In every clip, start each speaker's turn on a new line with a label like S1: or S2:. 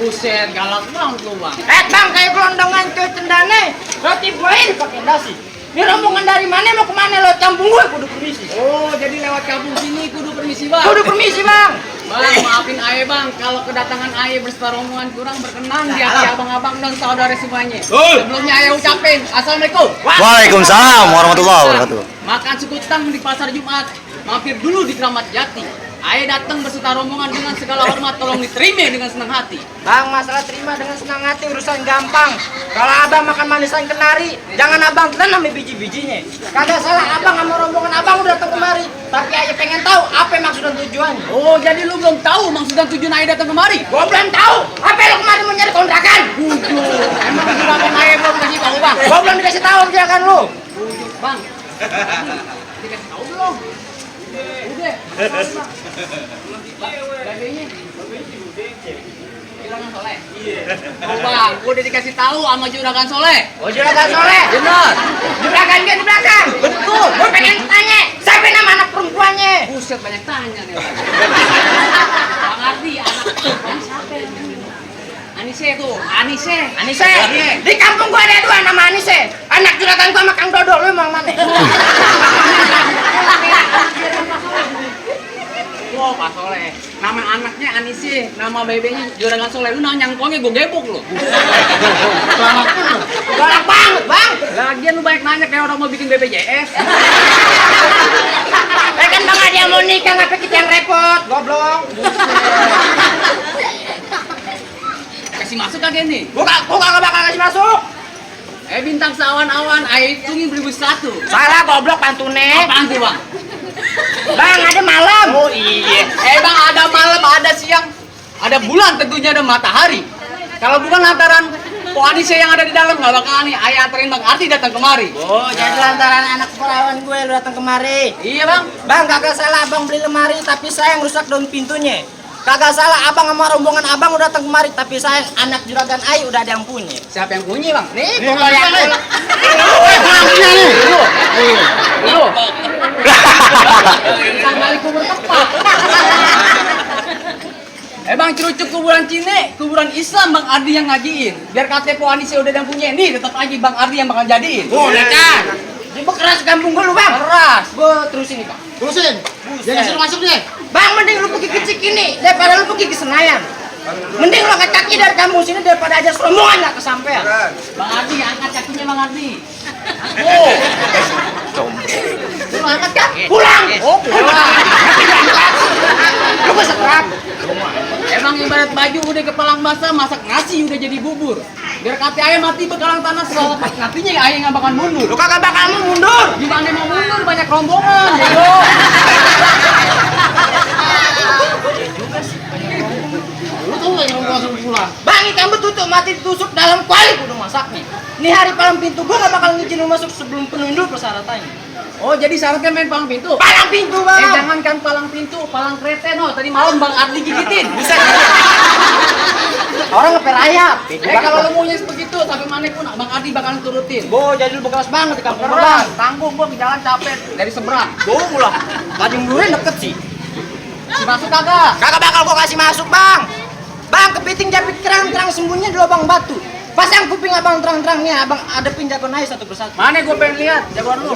S1: Buset, galak banget lu, Bang.
S2: Bang, kayak gelondongan ke cendane, roti buahin pakai dasi. Ini rombongan dari mana mau kemana lo kampung gue kudu permisi.
S1: Oh, jadi lewat kampung sini kudu permisi, Bang.
S2: Kudu permisi, Bang.
S1: Bang, maafin Aye, Bang. Kalau kedatangan Aye beserta rombongan kurang berkenan di hati abang-abang dan saudara semuanya. Sebelumnya Aye ucapin Assalamualaikum.
S3: Waalaikumsalam warahmatullahi wabarakatuh.
S1: Makan sekutang di pasar Jumat. Mampir dulu di Kramat Jati. Aye datang beserta rombongan dengan segala hormat, tolong diterima dengan senang hati.
S2: Bang, masalah terima dengan senang hati urusan gampang. Kalau abang makan manisan kenari, jangan abang tanam biji-bijinya. Kagak salah abang sama rombongan abang udah datang kemari. Tapi Aye pengen tahu apa maksud dan tujuannya.
S1: Oh, jadi lu belum tahu maksud dan tujuan Aye datang kemari?
S2: Gua belum tahu. Apa lu kemari mau nyari kontrakan?
S1: Bujuh. Emang juragan Aye belum kasih tahu, Bang?
S2: Gua belum dikasih tahu juragan lu.
S1: Bujuh, Bang. Dikasih tahu belum? Udah. Babenya. Juragan Soleh. Iya. Oh, Bang, udah dikasih tahu sama Juragan Soleh.
S2: Oh, Juragan Soleh.
S1: Benar.
S2: Juragan dia di belakang.
S1: Betul.
S2: Gua pengen tanya, siapa nama anak perempuannya?
S1: Buset, banyak tanya nih. Bang Ardi, anak siapa yang Anise tuh, Anise.
S2: Anise. Di kampung gua ada dua nama Anise. Anak juragan gua sama Kang Dodo, lu emang mana?
S1: Wow, Pak Soleh. Nama anaknya Anise, nama bebenya Juragan Soleh. Lu nyangkongnya gue gebok lu.
S2: Galak banget, Bang.
S1: Lagian lu banyak nanya kayak orang mau bikin BPJS.
S2: Kan Bang ada yang mau nikah, ngapa kita yang repot? Goblok.
S1: Kasih masuk kagak nih?
S2: Gua kagak bakal kasih masuk.
S1: Bintang seawan-awan, Aye hitungin 1.001.
S2: Salah goblok pantune.
S1: Apaan tuh, Bang?
S2: Bang, ada malam.
S1: Oh iya. Bang, ada malam, ada siang, ada bulan, tentunya ada matahari. Kalau bukan lantaran Po Anise yang ada di dalam, nggak bakal nih Aye anterin Bang Ardi datang kemari.
S2: Oh, jadi lantaran anak perawan gue lu datang kemari.
S1: Iya, Bang.
S2: Bang, kagak salah abang beli lemari, tapi saya yang rusak daun pintunya. Kagak salah abang sama rombongan abang udah datang kemari, tapi saya anak juragan Aye udah ada yang punya.
S1: Siapa yang punya, Bang?
S2: Nih, kalau yang
S1: Lu. Kembali kubur tepat. Bang, cerucuk kuburan Cine, kuburan Islam Bang Ardi yang ngajiin. Biar KTP Po Anise udah yang punya, nih tetap aja Bang Ardi yang bakal jadiin.
S2: boleh kan? Jemput keras kampung gue lu, Bang.
S1: Keras. Gue terusin nih, Bang.
S4: Terusin. Jangan suruh masuk deh.
S2: Bang, mending lu pergi ke Cikini daripada lu pergi ke Senayan. Mending lu angkat kaki dari kampung sini daripada aja serombongan nggak kesampean.
S1: Bang Ardi, angkat kakinya Bang Ardi. Oh. Lu angkat kan?
S2: Pulang.
S1: Oh, pulang.
S2: Lu gak setrap.
S1: Emang ibarat baju udah kepalang basah, masak nasi udah jadi bubur. Biar kaki Aye mati bekalang tanah soal nantinya Aye nggak bakal mundur.
S2: Lu kagak bakal mau mundur.
S1: Gimana mau mundur, banyak rombongan. Bego.
S4: Lu tahu nggak yang mau masuk pulang?
S2: Bang, ikan betutuk mati ditusuk dalam kuali kudu masaknya. Ini hari palang pintu gua gak bakal ngizinin lu masuk sebelum penuhin dulu persyaratannya.
S1: Oh, jadi syaratnya main palang pintu?
S2: Palang pintu, Bang.
S1: Jangankan palang pintu, palang kreten. Oh, tadi malam Bang Ardi gigitin.
S2: Bisa. Orang ngeperayap.
S1: Kalau lu maunya begitu, sampai mana pun Bang Ardi bakalan turutin.
S2: Bo, jadi lu bekas banget di kampung
S1: Keras,
S2: Bang.
S1: tanggung gua di jalan capek dari seberang.
S2: Bo lah. Bajing durian deket sih.
S1: Si masuk kagak?
S2: Kagak bakal gua kasih masuk, Bang. Bang, kepiting japit terang-terang sembunyinya di lubang batu. Pasang kuping abang terang-terang nih, abang adepin jagoan aja satu persatu.
S1: Mana gua pengen lihat jagoan lu?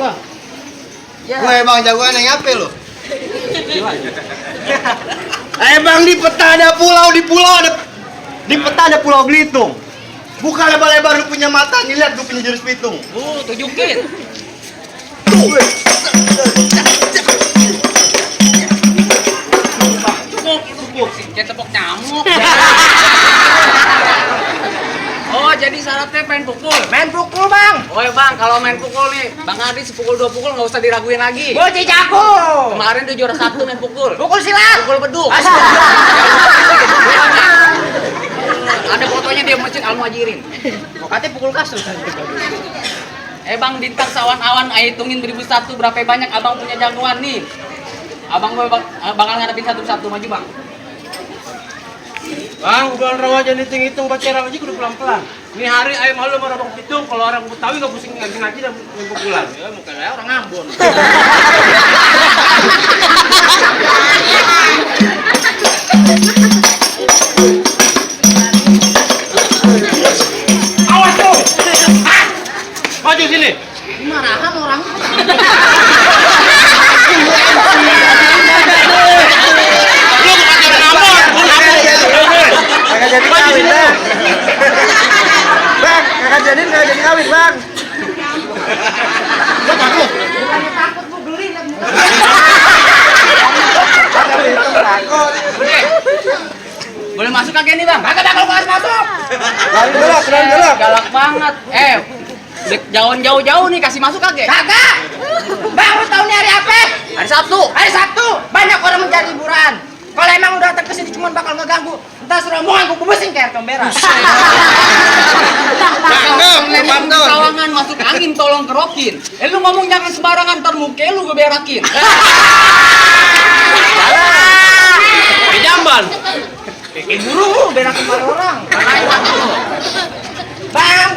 S5: Gue emang jagoan yang ngape lo? Emang di peta ada pulau, di peta ada Pulau Belitung. Buka lebar-lebar lu punya mata, nih lihat gue punya jurus pitung.
S1: Tunjukin. Cukup. Kayak tepok nyamuk. Oh, jadi syaratnya pengen pukul.
S2: Main pukul, Bang.
S1: Oh ya Bang, kalau main pukul nih, Bang Adi sepukul 2 pukul nggak usah diraguin lagi.
S2: Bocah jago.
S1: Kemarin tuh juara 1 main pukul.
S2: Pukul silat.
S1: Pukul beduk. Ada fotonya dia masjid Al Muhajirin.
S2: Katanya pukul kasur.
S1: Bang, bintang sawan awan, hitungin 2001 berapa banyak abang punya jagoan nih. Abang gue bakal ngadepin satu-satu, maju Bang.
S4: Bang, bukan rawa jangan hitung-hitung baca aja kudu pelan-pelan. Ini hari ayam malu sama abang pitung, kalau orang Betawi nggak pusing ngaji dan pukulan. Ya mungkin ya orang Ambon.
S2: Awas tuh.
S4: Maju sini.
S2: Marahan orang.
S4: Lu bukan jadi Ambon,
S5: Kakak jadi kawin, Bang. Bang, kakak jadi kawin, Bang.
S2: Bukannya takut gua beli lah.
S5: Takut.
S1: Boleh masuk kagak nih Bang?
S2: Kagak bakal gua masuk.
S5: Gelap.
S1: Galak banget. Jauh-jauh nih kasih masuk kagak?
S2: Kagak. Bang, lu tahu nih hari apa?
S1: Hari Sabtu.
S2: Hari Sabtu. Banyak orang mencari hiburan. Kalau emang udah datang ke sini cuma bakal ngeganggu. Entar serombongan gua bubusin kayak air merah.
S1: Lempar sawangan masuk angin tolong kerokin. Lu ngomong jangan sembarangan ntar muka lu gue berakin.
S4: di jamban.
S2: Kayak buru berakin sama orang. Bang,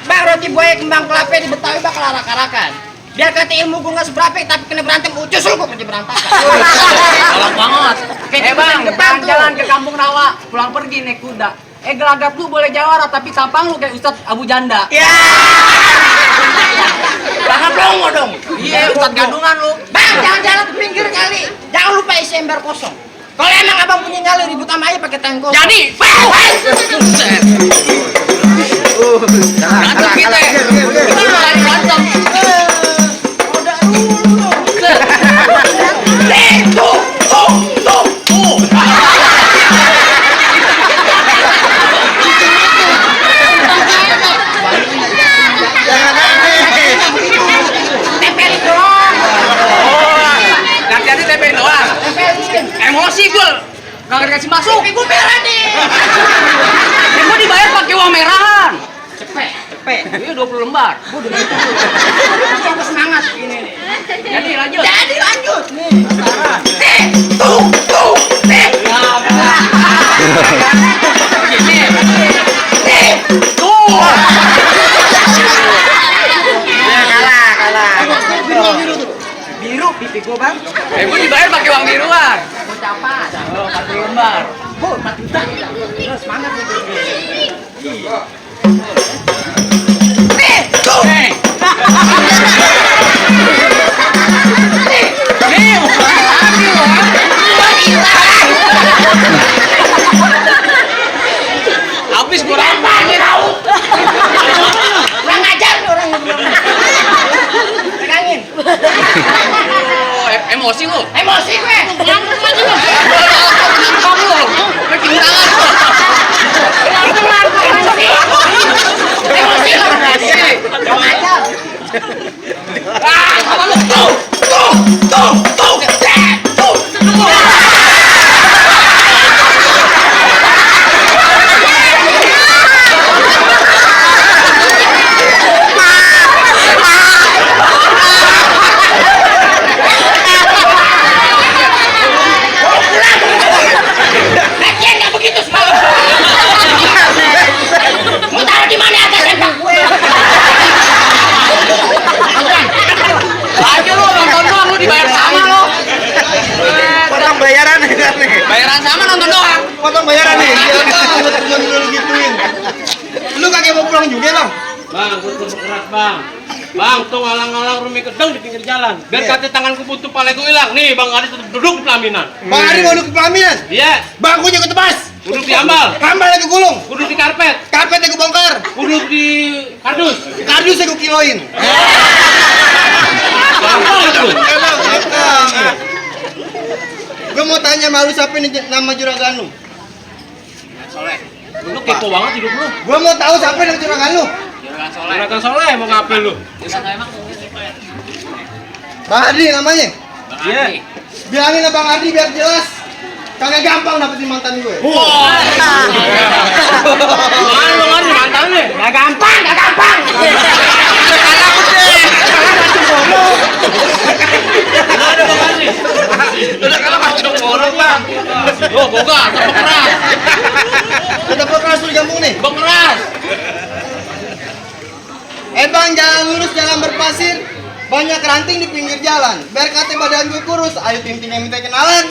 S2: Bang roti buaya kembang kelapa di Betawi bakal arak-arakan. Biar kata ilmu gue nggak seberapa, tapi kena berantem ucus lu kok kerja berantakan.
S1: Galak banget. Bang,
S2: depan tuh.
S1: jalan ke Kampung Rawa, pulang pergi naik kuda. Gelagat lu boleh jawara, tapi tampang lu kayak Ustadz Abu Janda.
S2: Ya. Jangan plongo dong.
S1: Iya, Ustadz gadungan lu.
S2: Bang, jangan jalan ke pinggir kali. Jangan lupa isi ember kosong. Kalau emang abang punya nyali ribut sama aja pakai tangan kosong.
S1: Jadi, buset. Berantem kita. Kita lagi berantem.
S2: Udah dulu. Tuh. Tempelin dong.
S1: Latihannya tempelin doang.
S2: Tempelin.
S1: Emosi gue. Gak dikasih masuk.
S2: Tapi gue merah nih.
S1: Gue dibayar pakai uang merahan.
S2: Cepet.
S1: Iya 20 lembar.
S2: Aku semangat gini nih.
S1: Jadi lanjut.
S2: Jadi lanjut nih.
S1: Gini. Tuh.
S2: Kalah. Biru pipi gua, Bang.
S1: Gue dibayar pakai uang biruan.
S2: Mau capat.
S1: Oh, 40 lembar.
S2: Bu, 4 juta. Terus semangat nih.
S1: Nih. Nih, habis gue
S2: Lagi tahu. Kurang ajar nih orang yang bilang. Pegangin.
S1: Emosi lu.
S2: Emosi gue.
S1: Kamu lu. Bikin tangan lu.
S2: Emosi lah. Kurang ajar.
S1: Sama lu.
S2: Lagian nggak begitu semangat. Mau taruh di mana atas sempak gue?
S1: Aja lu nonton doang lu dibayar sama lu.
S5: Potong bayaran nih.
S1: Bayaran sama nonton doang.
S5: Potong bayaran nih. Jangan dulu gituin. Lu kagak mau pulang juga, Bang?
S4: Bang, gue bergerak bang. Bang, tuh ngalang-ngalang Rumi kedeng di pinggir jalan. Biar
S5: Iya.
S4: kata tanganku butuh paleku hilang. Nih, Bang Adi tetap duduk di pelaminan.
S5: Bang Adi mau duduk ke pelaminan.
S4: Iya,
S5: Bangkunya ke tebas.
S4: duduk di ambal,
S5: Kambal aku gulung.
S4: duduk di karpet,
S5: Karpetnya gue bongkar.
S4: duduk di kardus.
S5: Kardus aku kiloin.
S4: Gampang itu.
S5: Gue mau tanya malu siapa nih nama juragan lu?
S1: Soleh.
S4: Lu kepo banget hidup lu.
S5: Gue mau tahu siapa nama juragan lu.
S1: Juragan Soleh.
S4: Juragan Soleh mau ngapain lu?
S1: Juragan emang
S5: Bang Adi namanya.
S1: Bang
S4: Iya.
S1: Adi.
S5: Bilangin sama Bang Adi biar jelas. Kagak gampang dapetin mantan gue.
S4: Wah. Mana Bang Adi mantannya?
S2: Gak gampang, gak gampang.
S4: Ada Bang Adi. Udah kalah masuk orang bang. Oh, boga, tetap keras.
S5: Tetap keras lu di kampung nih.
S4: Bang keras.
S5: Bang, jalan lurus jalan berpasir. Banyak ranting di pinggir jalan. Biar kata badan gue kurus. Ayo ting-ting yang minta kenalan.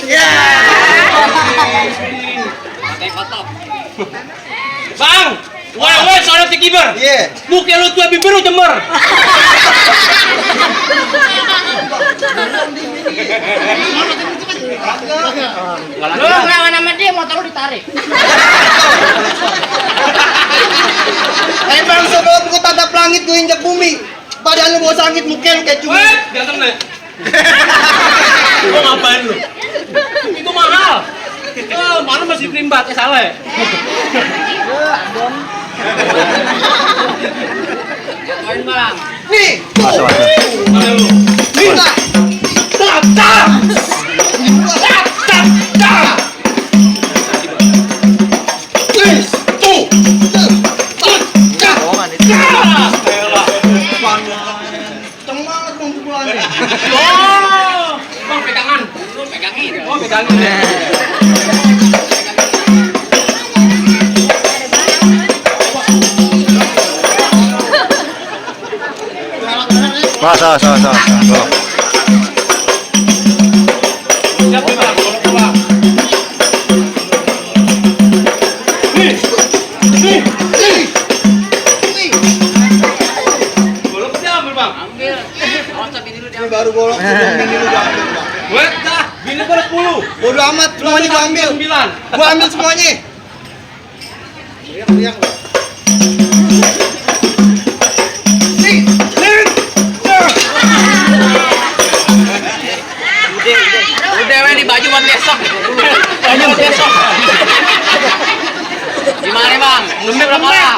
S1: Kayak kotok.
S4: Bang, woi soalnya ti kiber.
S5: Iya.
S4: Muka lu tua bibiru jember.
S2: Lu ngelawan sama dia, motor lu ditarik.
S5: Bang, sebelum gue tatap langit gue injak bumi. Badan lu bawa sangit, muka lu kayak cumi.
S4: Woi, ganteng deh. Gua ngapain lu? Itu mahal. Mana masih primbat, salah ya?
S1: Jatuhin bang.
S5: Nih,
S3: Masa, masa.
S4: Mana lu?
S5: nih, tak. Tak, tak. Tak, tak, tak. Nis, tuh. Tak, tak, tak.
S4: Elah.
S5: Kenceng banget bang pukulannya.
S4: Oh, bang pegangan.
S1: Lu pegangin.
S4: Oh, pegangin.
S3: Masa, masa, masa. Tuh.
S4: Siap nih bang, golok bang.
S5: Nih, nih, nih.
S4: Golok siapa bang?
S1: Ambil. Awas tapi dulu
S5: Ini
S1: diambil.
S5: baru golok sebelum bini lu gua ambil bang.
S4: Gue dah, bini gue 10.
S5: Bodo amat, semuanya gua ambil.
S4: 9.
S5: Gua ambil semuanya. Riang, nih, nih.
S1: Udah weh di baju buat besok. Baju buat besok. Gimana bang? Belum berapa lah?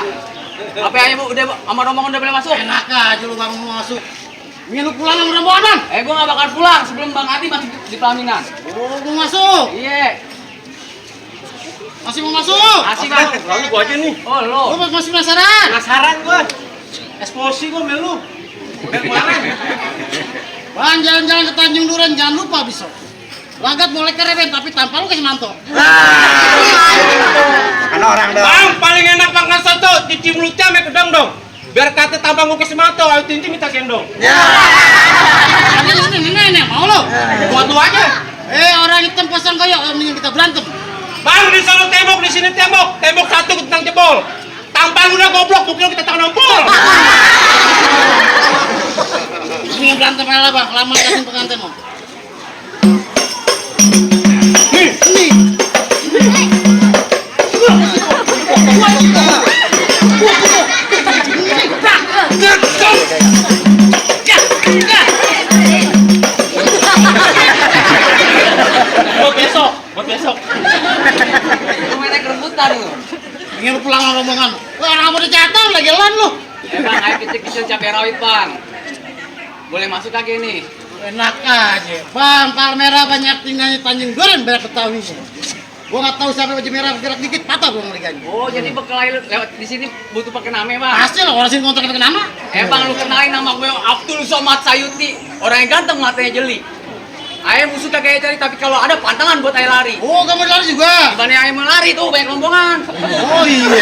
S1: Apa aja bu? Udah sama rombongan udah boleh masuk?
S2: Enak aja lu bang mau masuk. Ini lu pulang sama rombongan.
S1: Gua nggak bakal pulang sebelum Bang Adi masuk di pelaminan.
S2: Oh, mau masuk.
S1: Iya.
S2: Masih mau masuk.
S1: Asik bang.
S4: Lalu gua aja nih.
S1: Oh lo.
S2: Lu masih penasaran?
S4: Penasaran gua. Eksposi gua melu. Udah kemarin.
S2: Bang, jalan-jalan ke Tanjung Duren jangan lupa besok. Lagat boleh kereben tapi tanpa lu kasih manto.
S5: Kan orang dah.
S4: Bang, paling enak makan soto, cuci mulutnya sama kedong dong. Biar kata tampang gua kasih mato, ayo tinting minta gendong.
S2: Tapi lu sini nenek mau lu.
S4: Gua tuh aja.
S2: Orang hitam pasang kayak mending kita berantem.
S4: Bang, di sana tembok, di sini tembok. Tembok satu tentang jebol. Tampang udah goblok, mungkin kita tangan ompol.
S2: Mending berantem aja lah bang, lama kasih pengantin mau.
S5: Nih, nih.
S4: Buat besok, buat besok.
S1: Lu main naik rebutan lu.
S2: Ingin lu pulang sama rombongan. Lu orang kamu udah catang lagi lan lu.
S1: Bang, ayo kecil-kecil cabai rawit bang. Boleh masuk kaki nih.
S2: Enak aja. Bang, Palmera banyak tinggalnya Tanjung Duren banyak Betawi. Gua nggak tahu siapa baju merah gerak dikit patah gua ngeliganya.
S1: Oh jadi bekal lewat di sini butuh pakai nama bang.
S2: Pasti lah orang sini kontrak pakai nama.
S1: Bang lu kenalin nama gue Abdul Somad Sayuti. Orang yang ganteng matanya jeli. Ayah musuh kagak cari tapi kalau ada pantangan buat ayah lari.
S2: Oh, kamu lari juga.
S1: Bukannya ayah mau lari tuh banyak rombongan.
S2: Oh iya.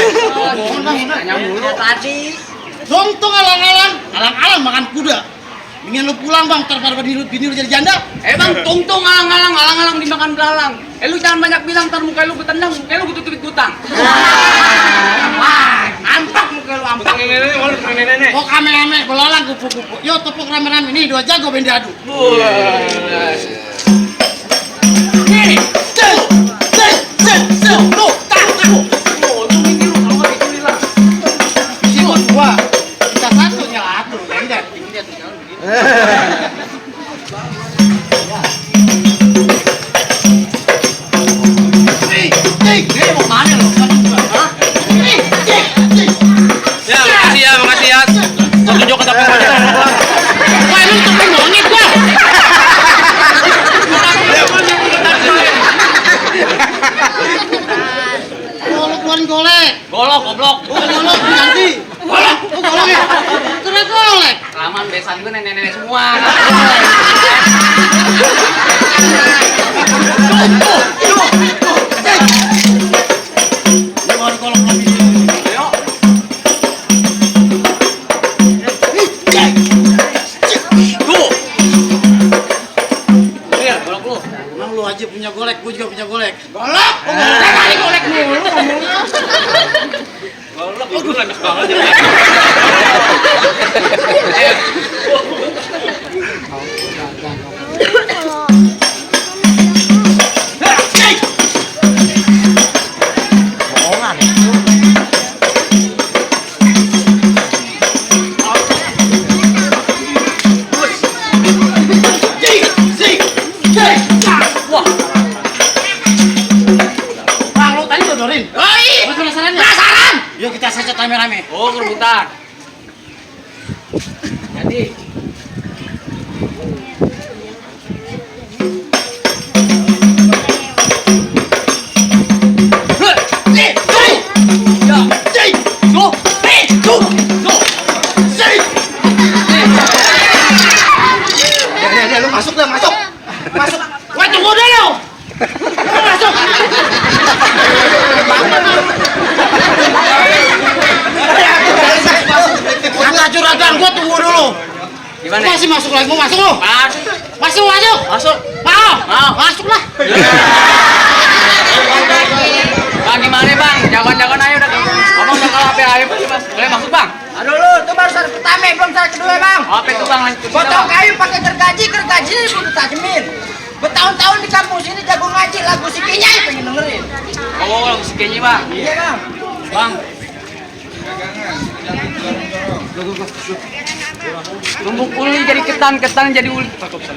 S1: Tanya mulu tadi.
S2: Dong tuh alang-alang makan kuda. Ingin lu pulang bang, ntar bini lu jadi janda.
S1: Bang, tungtung alang-alang dimakan belalang. Lu jangan banyak bilang, ntar muka lu gue tendang, muka lu gue tutupin gutang.
S2: Wah, Ampak muka lu ampak.
S4: Tukang nenek mau tukang nenek.
S6: Oh kame-kame belalang kupu-kupu. Yo tepuk rame-rame nih 2 jago ben diadu. Nih. Tuh, tak. Biji gua. Kita satu nyala atur. Lihat tuh jalan begini.
S1: Ini mau mana lo? Hah?
S4: Ya, makasih ya. Tunjuk kata pembaca.
S6: Wah, lu tuh monyet gua. Golek.
S1: Golok, goblok.
S6: Golok nanti. Golok ya. Terus golek.
S1: Kelamaan besan gue nenek-nenek semua. Ayo. Tuh. Iya, golok lu.
S6: Emang lu aja punya golek, gua juga punya golek.
S2: Golok. Kali golek mulu ngomongnya.
S4: Golok lu lemes banget ya.
S6: Bang, lu tadi dodorin.
S2: Oi.
S6: Mas penasaran ya?
S2: Penasaran.
S6: Yuk kita secet rame-rame.
S1: Oh, rebutan. Jadi,
S5: Ya, lu masuk dah, masuk.
S2: Masuk.
S6: Wah, tunggu dulu. Masuk. Kata juragan gua tunggu dulu.
S1: gimana?
S6: Masih masuk lagi, mau masuk lu?
S1: Masuk.
S6: Masuk.
S1: Masuk.
S6: Mau?
S1: Mau.
S6: Masuk lah.
S1: Bang, gimana bang? Jangan-jangan ayo udah. Abang udah kalah ayo Mas. Boleh masuk bang?
S2: Aduh lu, itu baru sari pertama, belum sari kedua bang.
S1: Apa itu bang? Lanjut.
S2: Potong kayu pakai gergajinya kudu tajmin. Bertahun-tahun di kampus ini jago ngaji, lagu si Kinyai pengen dengerin.
S1: Oh, lagu sikenya bang.
S2: Iya bang.
S1: Bang. Numpuk uli jadi ketan jadi uli.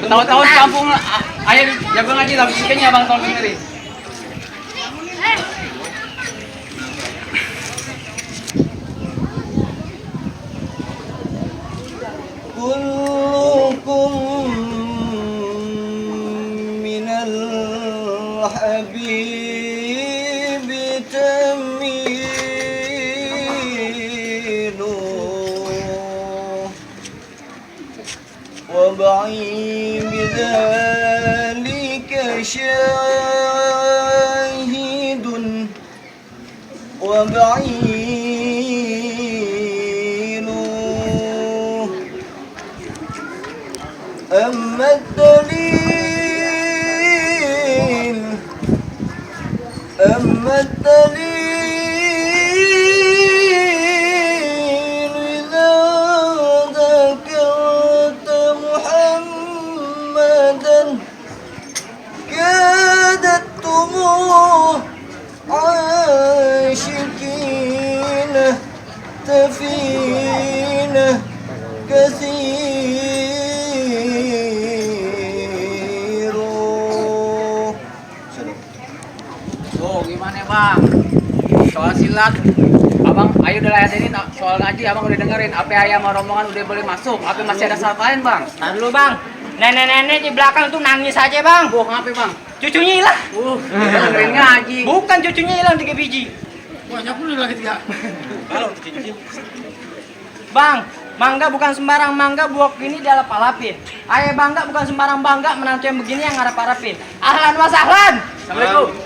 S1: Tahun-tahun di kampung ayo jago ngaji lagu sikenya bang tolong dengerin.
S5: كلكم من الحبيب تميل وبعي بذلك شاهد وبعيد أما الدليل إذا ذكرت محمدا كادت دموع عاشقين تفين كثير.
S1: Oh, gimana bang? Soal silat, abang, ayo udah lihat ini soal ngaji, abang udah dengerin. Apa ayam sama rombongan udah boleh masuk? Apa masih ada syarat lain bang?
S2: Nah dulu bang, nenek-nenek di belakang tuh nangis aja bang.
S1: Bohong apa bang?
S2: Cucunya hilang.
S1: Dengerin ngaji.
S2: Bukan cucunya hilang 3 biji.
S6: Banyak pun lagi 3.
S2: Bang, mangga bukan sembarang mangga buah ini dialap-alapin. Ayah bangga bukan sembarang bangga menantu yang begini yang ngarap-harapin. Ahlan wa sahlan.
S1: Assalamualaikum.